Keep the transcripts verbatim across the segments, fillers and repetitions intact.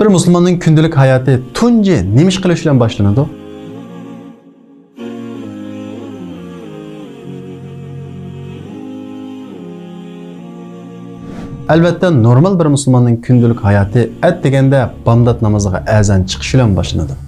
بىر مۇسۇلماننىڭ كۈندىلىك ھاياتى تۇنجى نېمە ئىش قىلىش بىلەن باشلىنىدۇ؟ ئەلۋەتتە، نورمال بىر مۇسۇلماننىڭ كۈندىلىك ھاياتى ئەتىگەندە بامدات نامىزىغا ئەزان چىقىش بىلەن باشلىنىدۇ.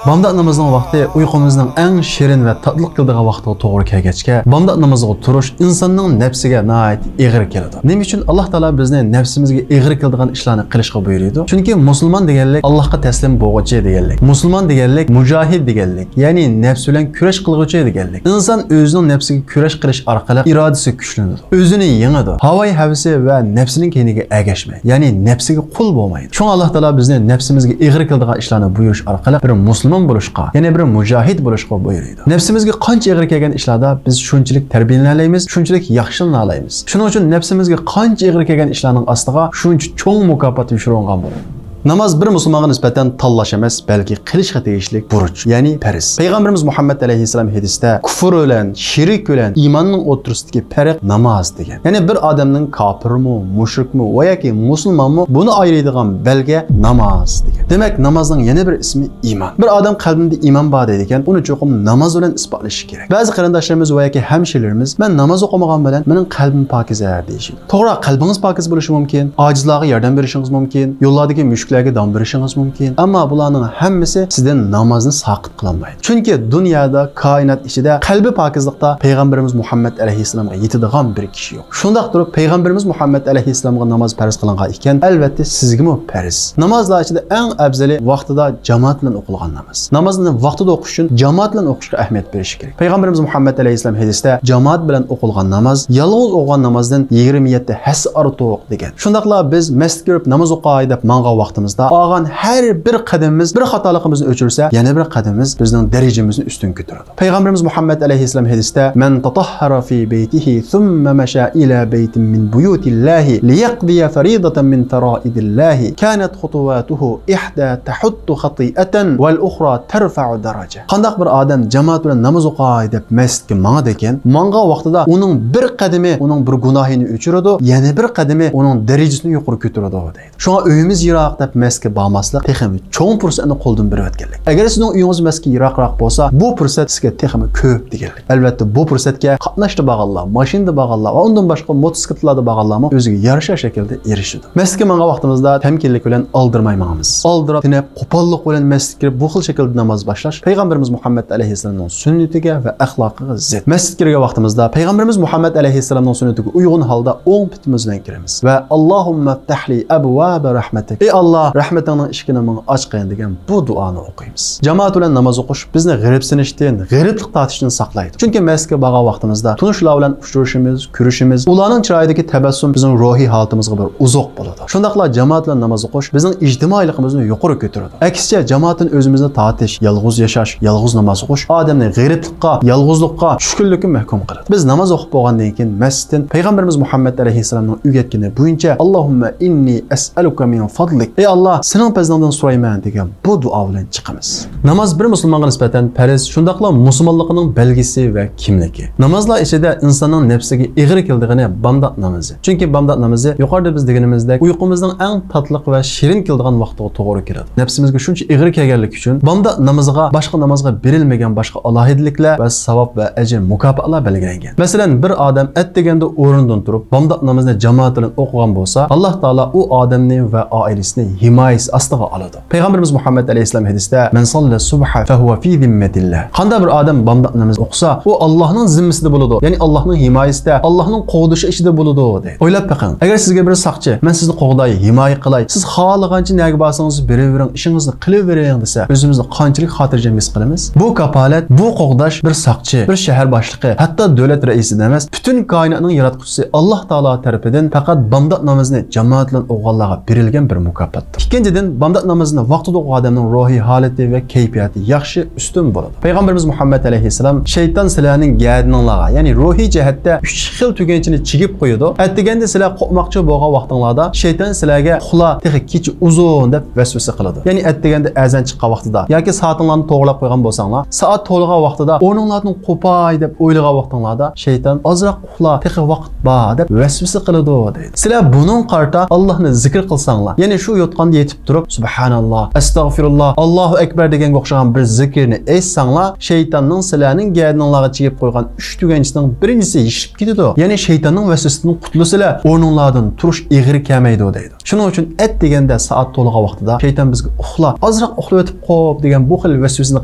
بامدات نامىزىنىڭ ۋاقتى ئۇيقۇمىزنىڭ ئەڭ شېرىن ۋە تاتلىق كېلىدىغان ۋاقتىغا توغرا كەلگەچكە، بامدات نامىزىغا تۇرۇش ئىنساننىڭ نەپسىگە ناھايىتى ئېغىر كېلىدۇ. نېمە ئۈچۈن ئاللاھ تائالا بىزنى نەپسىمىزگە ئېغىر كېلىدىغان ئىشلارنى قىلىشقا بۇيرۇيدۇ؟ چۈنكى مۇسۇلمان دېگەنلىك ئاللاھقا تەسلىم بولغۇچى دېگەنلىك. مۇسۇلمان دېگەنلىك مۇجاھىد دېگەنلىك، يەنى نەپس بىلەن كۈرەش قىلغۇچى دېگەنلىك. ئىنسان ئۆزىنىڭ نەپسىگە كۈرەش قىلىش ئارقىلىق ئىرادىسى كۈچلىنىدۇ، ئۆزىنى يېڭىدۇ، ھاۋايى ھەۋىسى ۋە نەپسىنىڭ كەينىگە ئەگەشمەيدۇ، يەنى نەپسىگە قۇل بولمايدۇ. شۇڭا ئاللاھ تائالا بىزنى نەپسىمىزگە ئېغىر كېلىدىغان ئىشلارنى بۇيرۇش ئارقىلىق بىر مۇسۇلمان بولۇشقا، يەنى بىر مۇجاھىد بولۇشقا بۇيرۇيدۇ. نەپسىمىزگە قانچە ئېغىر كەلگەن ئىشلاردا بىز شۇنچىلىك تەربىيەلىنەلەيمىز، شۇنچىلىك ياخشىلىنالايمىز. شۇنىڭ ئۈچۈن نەپسىمىزگە قانچە ئېغىر كەلگەن ئىشلارنىڭ ئاستىغا شۇنچە چوڭ مۇكاپات يوشۇرۇنغان بولىدۇ. ناماز بىر مۇسۇلمانغا نىسبەتەن تاللاش ئەمەس، بەلكى قىلىشقا تېگىشلىك بۇرچ، يەنى پەرز. پەيغەمبىرىمىز مۇھەممەد ئەلەيھىسسالام ھەدىستە كۇفر بىلەن شىرك بىلەن ئىماننىڭ ئوتتۇرىسىدىكى پەرق ناماز دېگەن. يەنى بىر ئادەمنىڭ كاپىرمۇ، مۇشرىكمۇ ۋە ياكى مۇسۇلمانمۇ، بۇنى ئايرىيدىغان بەلگە ناماز دېگەن. دېمەك، نامازنىڭ يەنە بىر ئىسمى ئىمان. بىر ئادەم قەلبىمدە ئىمان بار دەيدىكەن، ئۇنى چوقۇم ناماز بىلەن ئىسپاتلىشى كېرەك. بەزى قېرىنداشلىرىمىز ۋە ياكى ھەمشىرىلىرىمىز، مەن ناماز ئوقۇمىغان بىلەن مېنىڭ قەلبىم پاكىزە دېيىشىدۇ. توغرا، قەلبىڭىز پاكىز بولۇشى مۇمكىن، ئاجىزلارغا ياردەم بېرىشىڭىز مۇمكىن، يوللاردىكى مۈشۈكلەرگە دان بېرىشىڭىز مۇمكىن. ئەمما بۇلارنىڭ ھەممىسى سىزدىن نامازنى ساقىت قىلالمايدۇ. چۈنكى دۇنيادا، كائىنات ئىچىدە قەلبى پاكىزلىقتا پەيغەمبىرىمىز مۇھەممەد ئەلەيھىسسالامغا يېتىدىغان بىر كىشى يوق. شۇنداق تۇرۇپ، پەيغەمبىرىمىز مۇھەممەد ئەلەيھىسسالامغا ناماز پەرز قىلىنغان ئىكەن، ئەلۋەتتە سىزگىمۇ پەرز. نامازلار ئىچىدە ئەڭ ئەۋزىلى ۋاقتىدا جامائەت بىلەن ئوقۇلغان ناماز. نامازنى ۋاقتىدا ئوقۇش ئۈچۈن جامائەت بىلەن ئوقۇشقا ئەھمىيەت بېرىش كېرەك. پەيغەمبىرىمىز مۇھەممەد ئەلەيھىسسالام ھەدىستە جامائەت بىلەن ئوقۇلغان ناماز يالغۇز ئوقۇغان نامازدىن يىگىرمە يەتتە ھەسسە ئارتۇق دېگەن. شۇنداقلا بىز مەسچىتكە كىرىپ ناماز ئوقاي دەپ ماڭغان ۋاقتىمىزدا ئالغان ھەر بىر قەدىمىمىز بىر خاتالىقىمىزنى ئۆچۈرسە، يەنە بىر قەدىمىمىز بىزنىڭ دەرىجىمىزنى ئۈستۈن كۆتۈرىدۇ. پەيغەمبىرىمىز مۇھەممەد ئەلەيھىسسالام ھەدىستە، من تطهر في بيته ثم مشى إلى بيت من بيوت الله ليقضي فريضة من فرائض الله كانت خطواته إحدى تحط خطيئة والأخرى ترفع درجة. قانداق بىر ئادەم جامائەت بىلەن ناماز ئوقاي دەپ مەسچىتكە ماڭىدىكەن، ماڭغان ۋاقتىدا ئۇنىڭ بىر قەدىمى ئۇنىڭ بىر گۇناھىنى ئۆچۈرىدۇ، يەنە بىر قەدىمى ئۇنىڭ دەرىجىسىنى يۇقىرى كۆتۈرىدۇ، دەيدۇ. شۇڭا ئۆيىمىز يىراق دەپ مەسچىتكە بارماسلىق تېخىمۇ چوڭ پۇرسەتنى قولدىن بېرىۋەتكەنلىك. ئەگەر سىزنىڭ ئۆيىڭىز مەسچىتكە يىراقراق بولسا، بۇ پۇرسەت سىزگە تېخىمۇ كۆپ دېگەنلىك. ئەلۋەتتە، بۇ پۇرسەتكە قاتناشتا بارغانلار، ماشىنىدا بارغانلار ۋە ئۇندىن باشقا موتوسىكلىتلاردا بارغانلارمۇ ئۆزىگە يارىشار شەكىلدە ئېرىشىدۇ. مەسچىتكە ماڭغان ۋاقتىمىزدا تەمكىنلىك بىلەن ئالدىرىماي ماڭىمىز. ئالدىراپ، تېنەپ، قوپاللىق بىلەن مەسچىتكە كىرىپ، بۇ خىل شەكىلدە ناماز باشلاش پەيغەمبىرىمىز مۇھەممەد ئەلەيھىسسالامنىڭ سۈننىتىگە ۋە ئەخلاقىغا زىت. مەسچىتكە كىرگەن ۋاقتىمىزدا پەيغەمبىرىمىز مۇھەممەد ئەلەيھىسسالامنىڭ سۈننىتىگە ئۇيغۇن ھالدا ئوڭ پېتىمىز بىلەن كىرىمىز ۋە، اللهم افتح لي أبواب رحمتك، ئى ئاللا، رەھمىتىڭنىڭ ئىشىكىنى ماڭا ئاچقىن، دېگەن بۇ دۇئانى ئوقۇيمىز. جامائەت بىلەن ناماز ئوقۇش بىزنى غېرىبسىنىشتىن، غېرىبلىق تارتىشتىن ساقلايدۇ. چۈنكى مەسچىتكە بارغان ۋاقتىمىزدا تونۇشلار بىلەن ئۇچرىشىمىز، كۆرۈشىمىز، ئۇلارنىڭ چىرايىدىكى تەبەسسۇم بىزنىڭ روھىي ھالىتىمىزغا بىر ئوزۇق بولىدۇ. شۇنداقلا جامائەت بىلەن ناماز ئوقۇش بىزنىڭ ئىجتىمائىيلىقىمىزنى يۇقىرى كۆتۈرىدۇ. ئەكسىچە، جامائەتتىن ئۆزىمىزنى تارتىش، يالغۇز ياشاش، يالغۇز ناماز ئوقۇش ئادەمنى غېرىبلىققا، يالغۇزلۇققا، چۈشكۈنلۈككە مەھكۇم قىلىدۇ. بىز ناماز ئوقۇپ بولغاندىن كېيىن مەسچىتتىن پەيغەمبىرىمىز مۇھەممەد ئەلەيھىسسالامنىڭ ئۆگەتكىنى بويىچە، اللهم إني أسألك من فضلك، ئى ئاللا، سېنىڭ پەزلىڭدىن سورايمەن، دېگەن بۇ دۇئا بىلەن چىقىمىز. ناماز بىر مۇسۇلمانغا نىسبەتەن پەرز، شۇنداقلا مۇسۇلمانلىقىنىڭ بەلگىسى ۋە كىملىكى. نامازلار ئىچىدە ئىنساننىڭ نەپسىگە ئېغىر كېلىدىغىنى بامدات نامىزى. چۈنكى بامدات نامىزى يۇقىرىدا بىز دېگىنىمىزدەك ئۇيقۇمىزنىڭ ئەڭ تاتلىق ۋە شېرىن كېلىدىغان ۋاقتىغا توغرا كېلىدۇ. نەپسىمىزگە شۇنچە ئېغىر كەلگەنلىكى ئۈچۈن بامدات نامىزىغا باشقا نامازغا بېرىلمىگەن باشقا ئالاھىدىلىكلەر ۋە ساۋاب ۋە ئەجىر مۇكاپاتلار بەلگىلەنگەن. مەسىلەن، بىر ئادەم ئەتىگەندە ئورنىدىن تۇرۇپ بامدات نامىزىنى جامائەت بىلەن ئوقۇغان بولسا، ئاللاھ تائالا ئۇ ئادەمنى ۋە ئائىلىسىنى ھىمايىسى ئاستىغا ئالىدۇ. پەيغەمبىرىمىز مۇھەممەد ئەلەيھىسسالام ھەدىستە، من صلى الصبح فهو في ذمة الله. قانداق بىر ئادەم بامدات نامىزى ئوقۇسا، ئۇ ئاللاھنىڭ زىممىسىدە بولىدۇ، يەنى ئاللاھنىڭ ھىمايىسىدە، ئاللاھنىڭ قوغدىشى ئىچىدە بولىدۇ، دەيدۇ. ئويلاپ بېقىڭ، ئەگەر سىزگە بىر ساقچى، مەن سىزنى قوغداي، ھىمايە قىلاي، سىز خالىغانچە نەگە بارسىڭىز بېرىۋېرىڭ، ئىشىڭىزنى قىلىۋېرىڭ دېسە، ئۆزىمىزنى قانچىلىك خاتىرجەم ھېس قىلىمىز؟ بۇ كاپالەت، بۇ قوغداش بىر ساقچى، بىر شەھەر باشلىقى، ھەتتا دۆلەت رەئىسىدىن ئەمەس، پۈتۈن كائىناتنىڭ ياراتقۇچىسى ئاللاھ تائالا تەرىپىدىن پەقەت بامدات نامىزىنى جامائەت بىلەن ئوقۇغانلارغا بېرىلگەن بىر مۇكاپات. ئىككىنچىدىن، بامدات نامىزىنى ۋاقتىدا ئوقۇغان ئادەمنىڭ روھىي ھالىتى ۋە كەيپىياتى ياخشى، ئۈستۈن بولىدۇ. پەيغەمبىرىمىز مۇھەممەد ئەلەيھىسسالام، شەيتان سىلەرنىڭ گەدىنىڭلارغا، يەنى روھىي جەھەتتە ئۈچ خىل تۈگەنچىنى چىگىپ قويىدۇ. ئەتىگەندە سىلەر قوپماقچى بولغان ۋاقتىڭلاردا شەيتان سىلەرگە ئۇخلا، تېخى كېچە ئۇزۇن دەپ ۋەسۋەسە قىلىدۇ. يەنى ئەتىگەندە ئەزان چىققان ۋاقتىدا ياكى سائىتىڭلارنى توغرىلاپ قويغان بولساڭلار، سائەت توغرىغان ۋاقتىدا ئورنۇڭلاردىن قوپاي دەپ ئويلىغان ۋاقتىڭلاردا شەيتان ئازراق ئۇخلا، تېخى ۋاقىت بار دەپ ۋەسۋەسە قىلىدۇ دەيدۇ. سىلەر بۇنىڭغا قارىتا ئاللاھنى زىكىر قىلساڭلار، يەنى شۇ يوتقاندا يېتىپ تۇرۇپ، سۇبھاناللا، ئەستەغفىرۇللا، ئاللاھۇ ئەكبەر دېگەنگە ئوخشىغان بىر زىكىرنى ئېيتساڭلار، شەيتاننىڭ سىلەرنىڭ گەدىنىڭلارغا چىگىپ قويغان ئۈچ تۈگەنچىسىنىڭ بىرىنچىسى يېشىلىپ كېتىدۇ. يەنى شەيتاننىڭ ۋەسۋەسىسىدىن قۇتۇلىسىلەر، ئورنۇڭلاردىن تۇرۇش ئېغىر كەلمەيدۇ دەيدۇ. شۇنىڭ ئۈچۈن ئەتىگەندە سائەت تولغان ۋاقتىدا شەيتان بىزگە ئۇخلا، ئازراق ئۇخلىۋېتىپ قوپ دېگەن بۇ خىل ۋەسۋەسىنى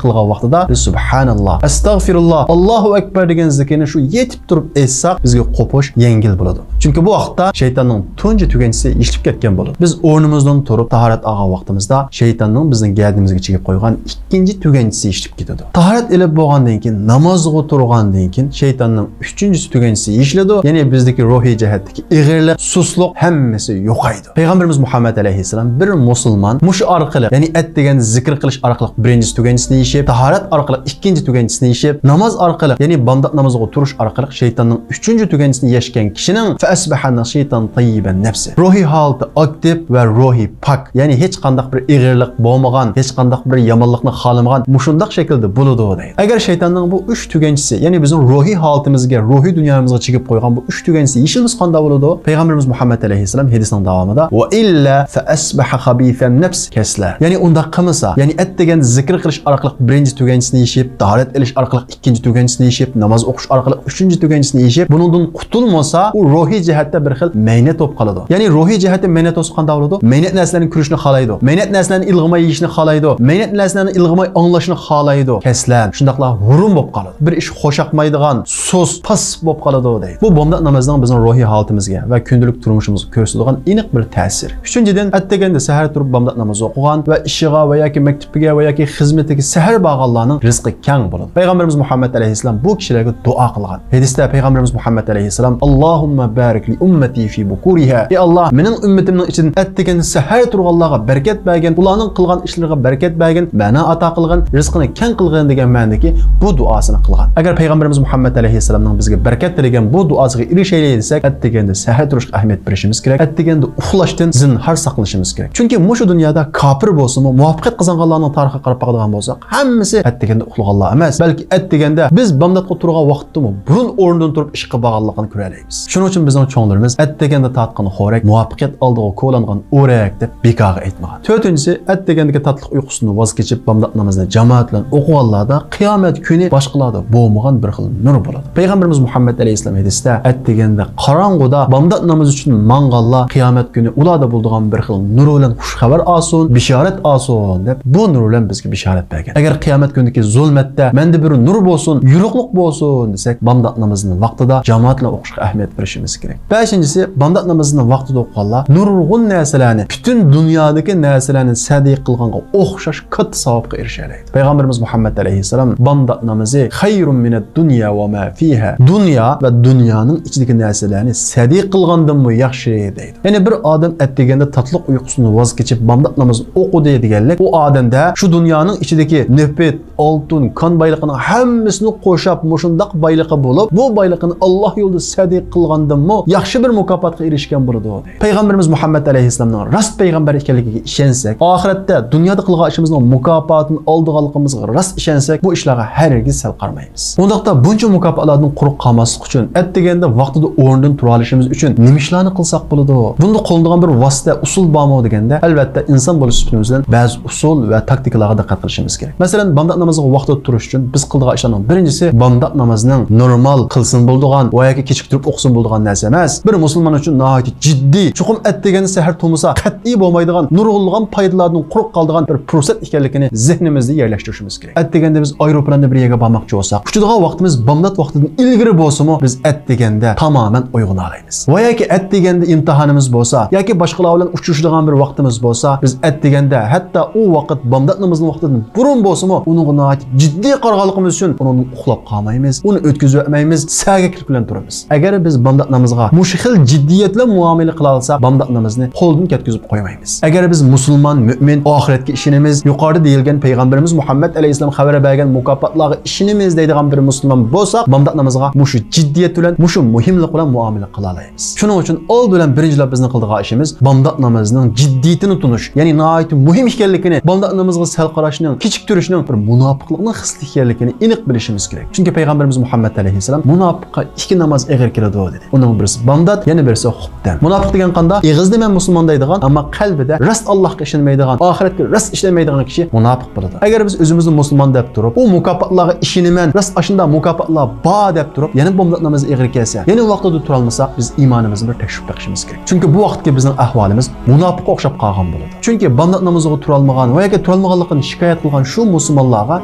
قىلغان ۋاقتىدا بىز سۇبھاناللا، ئەستەغفىرۇللا، ئاللاھۇ ئەكبەر دېگەن زىكىرنى شۇ يېتىپ تۇرۇپ ئېيتساق، بىزگە قوپۇش يەڭگىل بولىدۇ. چۈنكى بۇ ۋاقىتتا شەيتاننىڭ تۇنجى تۈگەنچىسى يېشىلىپ كەتكەن بولىدۇ. بىز ئورنىمىزدىن تۇرۇپ تاھارەت ئالغان ۋاقتىمىزدا شەيتاننىڭ بىزنىڭ گەدىنىمىزگە چىگىپ قويغان ئىككىنچى تۈگەنچىسى يېشىلىپ كېتىدۇ. تاھارەت ئېلىپ بولغاندىن كېيىن، نامازغا تۇرغاندىن كېيىن شەيتاننىڭ ئۈچىنچىسى تۈگەنچىسى يېشىلىدۇ. يەنى بىزدىكى روھىي جەھەتتىكى ئېغىرلىق، سۇسلۇق ھەممىسى يوقايدۇ. پەيغەمبىرىمىز مۇھەممەد ئەلەيھىسسالام بىر مۇسۇلمان مۇشۇ ئارقىلىق، يەنى ئەتىگەندە زىكىر قىلىش ئارقىلىق بىرىنچى تۈگەنچىسىنى يېشىپ، تاھارەت ئارقىلىق ئىككىنچى تۈگەنچىسىنى يېشىپ، ناماز ئارقىلىق، يەنى بامدات نامىزىغا تۇرۇش ئارقىلىق شەيتاننىڭ ئۈچىنچى تۈگەنچىسىنى يەشكەن كىشىنىڭ فەئەسبەھە نەشىتەن تەييىبەن نەپسى، روھىي ھالىتى ئاكتىپ ۋە روھىي پاك، يەنى ھېچقانداق بىر ئېغىرلىق بولمىغان، ھېچقانداق بىر يامانلىقنى خالىمىغان مۇشۇنداق شەكىلدە بولىدۇ دەيدۇ. ئەگەر شەيتاننىڭ بۇ ئۈچ تۈگەنچىسى، يەنى بىزنىڭ روھىي ھالىتىمىزگە، روھىي دۇنيامىزغا چىگىپ قويغان بۇ ئۈچ تۈگەنچىسى يېشىلمىسا قانداق بولىدۇ؟ پەيغەمبىرىمىز مۇھەممەد ئەلەيھىسسالام ھەدىسنىڭ داۋامىدا، ۋە ئىللا فەئەسبەھە خەبىسەن نەپس كەسلەن. يەنى ئۇنداق قىلمىسا، يەنى ئەتىگەندە زىكىر قىلىش ئارقىلىق بىرىنچى تۈگەنچىسىنى يېشىپ، تاھارەت ئېلىش ئارقىلىق ئىككىنچى تۈگەنچىسىنى يېشىپ، ناماز ئوقۇش ئارقىلىق ئۈچىنچى تۈگەنچىسىنى يېشىپ، بۇنىڭدىن قۇتۇلمىسا، ئۇ روھىي جەھەتتە بىر خىل مەينەت بولۇپ قالىدۇ. يەنى روھىي جەھەتتە مەينەت بولسا قانداق بولىدۇ؟ مەينەت نەرسىلەرنى كۆرۈشنى خالايدۇ. مەينەت نەرسىلەرنى ئىلغىماي يېيىشنى خالايدۇ. مەينەت نەرسىلەرنى ئىلغىماي ئاڭلاشنى خالايدۇ. كەسلەن، شۇنداقلا ھۇرۇن بولۇپ قالىدۇ. بىر ئىش خوشاقمايدىغان، سۇس، پاس بولۇپ قالىدۇ دەيدۇ. بۇ بامدات نامىزىنىڭ بىزنىڭ روھىي ھالىتىمىزگە ۋە كۈندىلىك تۇرمۇشىمىزغا كۆرسىتىدىغان ئېنىق بىر تەسىرى. ئۈچىنچىدىن، ئەتىگەندە سەھەر تۇرۇپ بامدات نامىزى ئوقۇغان ۋە ئىشىغا ۋە ياكى مەكتىپىگە ۋە ياكى خىزمىتىگە سەھەر بارغانلارنىڭ رىزقى كەڭ بولىدۇ. پەيغەمبىرىمىز مۇھەممەد ئەلەيھىسسالام بۇ كىشىلەرگە دۇئا قىلغان. ھەدىستە پەيغەمبىرىمىز مۇھەممەد ئەلەيھىسسالام، «ئاللاھۇممە بارىك لى ئۇممەتى فى بۇكۇرىھا.» ئەي ئاللا، مېنىڭ ئۈممىتىمنىڭ ئىچىدىن ئەتىگەندە سەھەر تۇرغانلارغا بەرىكەت بەرگىن، ئۇلارنىڭ قىلغان ئىشلىرىغا بەرىكەت بەرگىن، مەنا ئاتا قىلغىن، رىزقىنى كەڭ قىلغىن دېگەن مەنىدىكى بۇ دۇئاسىنى قىلغان. ئەگەر پەيغەمبىرىمىز مۇھەممەد ئەلەيھىسسالامنىڭ بىزگە بەرىكەت تىلىگەن بۇ دۇئاسىغا ئېرىشەيلى دېسەك، ئەتىگەندە سەھەر تۇرۇشقا ئەھمىيەت بېرىشىمىز كېرەك. ئەتىگەندە ئۇخلاشتىن زىنھار ساقلىنىشىمىز كېرەك. چۈنكى مۇشۇ دۇنيادا كاپىر بولسىمۇ، مۇۋەپپەقىيەت قازانغانلارنىڭ تارىخىغا قاراپ باقىدىغان بولساق، ھەممىسى ئەتىگەندە ئۇخلىغانلار ئەمەس، بەلكى ئەتىگەندە بىز بامداتقا تۇرغان ۋاقىتتىمۇ بۇرۇن ئورنىدىن تۇرۇپ ئىشقا بارغانلىقىنى كۆرەلەيمىز. شۇنىڭ ئۈچۈن بىزنىڭ چوڭلىرىمىز، «ئەتىگەندە تارتقان خورەك مۇۋەپپەقىيەت ئالدىغا كولانغان ئورەك» دەپ بىكارغا ئېيتمىغان. تۆتىنچىسى، ئەتىگەندىكى تاتلىق ئۇيقۇسىدىن ۋاز كېچىپ، بامدات نامىزىنى جامائەت بىلەن ئوقۇغانلاردا قىيامەت كۈنى باشقىلاردا بولمىغان بىر خىل نۇر بولىدۇ. پەيغەمبىرىمىز مۇھەممەد ئەلەيھىسسالام ھەدىستە، «ئەتىگەندە قاراڭغۇدا بامدات نامىزى ئۈچۈن ماڭغانلار قىيامەت كۈنى ئۇلاردا بولىدىغان بىر خىل نۇر بىلەن خۇش خەۋەر ئالسۇن، بېشارەت ئالسۇن» دەپ، بۇ نۇر بىلەن بىزگە بېشارەت بەرگەن. ئەگەر قىيامەت كۈنىدىكى زۇلمەتتە مەندە بىر نۇر بولسۇن، يورۇقلۇق بولسۇن دېسەك، بامدات نامىزىنى ۋاقتىدا جامائەت بىلەن ئوقۇشقا ئەھمىيەت بېرىشىمىز كېرەك. بەشىنچىسى، بامدات نامىزىنى ۋاقتىدا ئوقۇغانلار نۇرغۇن نەرسىلەرنى، پۈتۈن دۇنيادىكى نەرسىلەرنى سەدىقە قىلغانغا ئوخشاش كاتتا ساۋابقا ئېرىشەلەيدۇ. پەيغەمبىرىمىز مۇھەممەد ئەلەيھىسسالام، «بامدات نامىزى خەيرۇن مىنەد دۇنيا ۋە ما فىھا.» دۇنيا ۋە دۇنيانىڭ ئىچىدىكى نەرسىلەرنى سەدىقە قىلغاندىنمۇ ياخشى دەيدۇ. يەنى بىر ئادەم ئەتىگەندە تاتلىق ئۇيقۇسىدىن ۋاز كېچىپ، بامدات نامىزىنى ئوقۇدى دېگەنلىك، ئۇ ئادەمدە شۇ دۇنيانىڭ ئىچىدىكى نېفىت، ئالتۇن، كان بايلىقىنىڭ ھەممىسىنى قوشاپ مۇشۇنداق بايلىقى بولۇپ، بۇ بايلىقىنى ئاللا يولىدا سەدىقە قىلغاندىنمۇ ياخشى بىر مۇكاپاتقا ئېرىشكەن بولىدۇ. پەيغەمبىرىمىز مۇھەممەد ئەلەيھىسسالامنىڭ راست پەيغەمبەر ئىكەنلىكىگە ئىشەنسەك، ئاخىرەتتە دۇنيادا قىلغان ئىشىمىزنىڭ مۇكاپاتىنى ئالىدىغانلىقىمىزغا راست ئىشەنسەك، بۇ ئىشلارغا ھەرگىز سەل قارىمايمىز. ئۇنداقتا بۇنچە مۇكاپاتلاردىن قۇرۇق قالماسلىق ئۈچۈن، ئەتىگەندە ۋاقتىدا ئورنىدىن تۇرالىشىمىز ئۈچۈن نېمە ئىشلارنى قىلساق بولىدۇ؟ بۇندا قوللىنىدىغان بىر ۋاسىتە، ئۇسۇل بارمۇ دېگەندە، ئەلۋەتتە، ئىنسان بولۇش سۈپىتىمىز بىلەن بەزى ئۇسۇل ۋە تاكتىكىلارغا دىققەت قىلىشىمىز كېرەك. مەسىلەن، بامدات نامىزىغا ۋاقتىدا تۇرۇش ئۈچۈن بىز قىلىدىغان ئىشلارنىڭ بىرىنچىسى، بامدات نامىزىنىڭ نورمال قىلسىمۇ بولىدىغان ۋە ياكى كېچىكتۈرۈپ ئوقۇسىمۇ بولىدىغان نەرسە ئەمەس. بىر مۇسۇلمان ئۈچۈن ناھايىتى جىددىي، چوقۇم ئەتىگەندە سەھەر تۇرمىسا قەتئىي بولمايدىغان نۇرغۇنلىغان پايدىلاردىن قۇرۇق قالىدىغان بىر پۇرسەت ئىكەنلىكىنى زېھنىمىزدە يەرلەشتۈرۈشىمىز كېرەك. ئەتىگەندە بىز ئايروپىلاندا بىر يەرگە بارماقچى بولساق، ئۇچىدىغان ۋاقتىمىز بامدات ۋاقتىدىن ئىلگىرى بولسىمۇ، بىز ئەتىگەندە تامامەن ئويغىنالايمىز. ۋە ياكى ئەتىگەندە ئىمتىھانىمىز بولسا، ياكى باشقىلار بىلەن ئۇچرىشىدىغان بىر ۋاقتىمىز بولسا، بىز ئەتىگەندە، ھەتتا ئۇ ۋاقىت بامدات نامىزىنىڭ ۋاقتىدىن بۇرۇن بولسىمۇ، ئۇنىڭغا ناھايىتى جىددىي قارىغانلىقىمىز ئۈچۈن ئۇنىڭدىن ئۇخلاپ قالمايمىز، ئۇنى ئۆتكۈزۈۋەتمەيمىز، سەگەكلىك بىلەن تۇرىمىز. ئەگەر بىز بامدات نامىزى نامىزىغا مۇشۇ خىل جىددىيەت بىلەن مۇئامىلە قىلالىساق، بامدات نامىزىنى قولدىن كەتكۈزۈپ قويمايمىز. ئەگەر بىز مۇسۇلمان، مۆمىن، ئاخىرەتكە ئىشىنىمىز، يۇقىرىدا دېيىلگەن پەيغەمبىرىمىز مۇھەممەد ئەلەيھىسسالام خەۋەر بەرگەن مۇكاپاتلارغا ئىشىنىمىز دەيدىغان بىر مۇسۇلمان بولساق، بامدات نامىزىغا مۇشۇ جىددىيەت بىلەن، مۇشۇ مۇھىملىق بىلەن مۇئامىلە قىلالايمىز. شۇنىڭ ئۈچۈن ئالدى بىلەن بىرىنچىلەپ بىزنىڭ قىلىدىغان ئىشىمىز بامدات نامىزىنىڭ جىددىيىتىنى تونۇش، يەنى ناھايىتى مۇھىم ئىكەنلىكىنى، بامدات نامىزىغا سەل قاراشنىڭ، كېچىكتۈرۈشنىڭ بىر مۇناپىقلىقنىڭ خىسلىتى ئىكەنلىكىنى ئېنىق بىلىشىمىز كېرەك. چۈنكى پەيغەمبىرىمىز مۇھەممەد ئەلەيھىسسالام مۇناپىققا ئىككى ناماز ئېغىر كېلىدۇ دېدى. ئۇنىڭ بىرسى بامدات، يەنە بىرسى خۇپتەن. مۇناپىق دېگەن قانداق؟ ئېغىزدا مەن مۇسۇلمان دەيدىغان، ئەمما قەلبىدە راست ئاللاھقا ئىشەنمەيدىغان، ئاخىرەتكە راست ئىشەنمەيدىغان كىشى مۇناپىق بولىدۇ. ئەگەر بىز ئۆزىمىزنى مۇسۇلمان دەپ تۇرۇپ، ئۇ مۇكاپاتلارغا ئىشىنىمەن، راست ئاشۇنداق مۇكاپاتلار بار دەپ تۇرۇپ، يەنە بامدات نامىزى ئېغىر كەلسە، يەنە ۋاقتىدا تۇرالمىساق، بىز ئىمانىمىزنى بىر تەكشۈرۈپ بېقىشىمىز كېرەك. چۈنكى بۇ ۋاقىتتىكى بىزنىڭ ئەھۋالىمىز مۇناپىققا ئوخشاپ قالغان بولىدۇ. چۈنكى بامدات نامىزىغا تۇرالمىغان ۋە ياكى تۇرالمىغانلىقىنى شىكايەت قىلغان شۇ مۇسۇلمانلارغا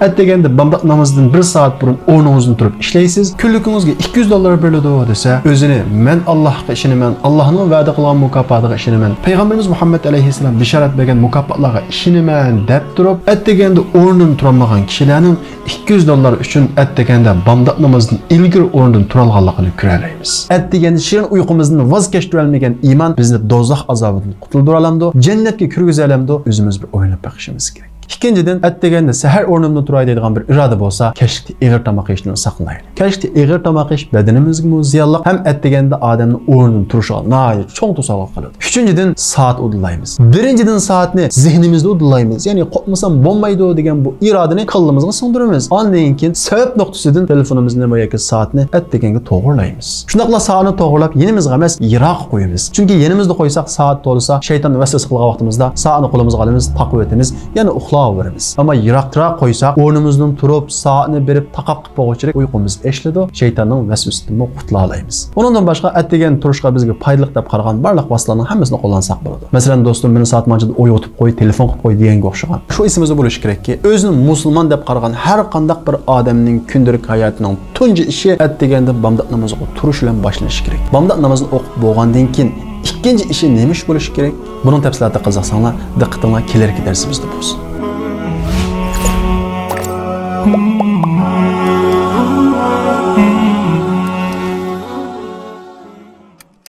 ئەتىگەندە بامدات نامىزىدىن بىر سائەت بۇرۇن ئورنىڭىزدىن تۇرۇپ ئىشلەيسىز، كۈنلۈكىڭىزگە ئىككى يۈز دوللار بېرىلىدۇ دېسە، ئۆزىنى مەن ئاللاھقا ئىشىنىمەن، ئاللاھنىڭ ۋەدە قىلغان مۇكاپاتىغا ئىشىنىمەن، پەيغەمبىرىمىز مۇھەممەد ئەلەيھىسسالام بېشارەت بەرگەن مۇكاپاتلارغا ئىشىنىمەن دەپ تۇرۇپ، ئەتىگەندە ئورنىدىن تۇرالمىغان كىشىلەرنىڭ ئىككى يۈز دوللار ئۈچۈن ئەتىگەندە بامدات نامىزىدىن ئىلگىرى ئورنىدىن تۇرالغانلىقىنى كۆرەلەيمىز. ئەتىگەندە شېرىن ئۇيقۇمىزدىن ۋاز كەچتۈرەلمىگەن ئىمان بىزنى دوزاخ ئازابىدىن قۇتۇلدۇرالامدۇ؟ جەننەتكە كىرگۈزەلەمدۇ؟ ئۆزىمىز بىر ئويلىنىپ بېقىشىمىز كېرەك. ئىككىنچىدىن، ئەتىگەندە سەھەر ئورنۇمدىن تۇراي دەيدىغان بىر ئىرادە بولسا، كەچلىكتە ئېغىر تاماق يېيىشتىن ساقلىنايلى. كەچلىكتە ئېغىر تاماق يېيىش بەدىنىمىزگىمۇ زىيانلىق، ھەم ئەتىگەندە ئادەمنىڭ ئورنىدىن تۇرۇشىغا ناھايىتى چوڭ توسالغۇ قىلىدۇ. ئۈچىنچىدىن، سائەت ئۇدۇللايمىز. بىرىنچىدىن، سائەتنى زېھنىمىزدە ئۇدۇللايمىز، يەنى قوپمىسام بولمايدۇ دېگەن بۇ ئىرادىنى كاللىمىزغا سىڭدۈرىمىز. ئاندىن كېيىن سەۋەب نۇقتىسىدىن تېلېفونىمىزنى ۋە ياكى سائەتنى ئەتىگەنگە توغرىلايمىز. شۇنداقلا سائەتنى توغرىلاپ يېنىمىزغا ئەمەس، يىراققا قويىمىز. چۈنكى يېنىمىزدا قويساق، سائەت تولسا، شەيتان ۋەسۋەسە قىلغان ۋاقتىمىزدا سائەتنى قولىمىزغا ئالىمىز، تاقىۋېتىمىز، يەنە ئۇخلاۋېرىمىز. ئەمما يىراقراق قويساق، ئورنىمىزدىن تۇرۇپ، سائەتنى بېرىپ تاقاپ قويغۇچىلىك ئۇيقۇمىز ئېچىلىدۇ، شەيتاننىڭ ۋەسۋەسىدىنمۇ قۇتۇلالايمىز. ئۇنىڭدىن باشقا، ئەتىگەن تۇرۇشقا بىزگە پايدىلىق دەپ قارىغان بارلىق ۋاسىتىلارنىڭ ھەممىسىنى قوللانساق بولىدۇ. مەسىلەن، دوستۇم، مېنى سائەت مانچىدا ئويغىتىپ قوي، تېلېفون قىلىپ قوي دېگەنگە ئوخشىغان. شۇ ئېسىمىزدە بولۇشى كېرەككى، ئۆزىنى مۇسۇلمان دەپ قارىغان ھەر قانداق بىر ئادەمنىڭ كۈندىلىك ھاياتىنىڭ تۇنجى ئىشى ئەتىگەندە بامدات نامىزىغا تۇرۇش بىلەن باشلىنىشى كېرەك. بامدات نامىزىنى ئوقۇپ بولغاندىن كېيىن ئىككىنچى ئىشى نېمە ئىش بولۇشى كېرەك؟ بۇنىڭ تەپسىلاتىغا قىزىقساڭلار، دىققىتىڭلار كېلەركى دەرسىمىزدە بولسۇن.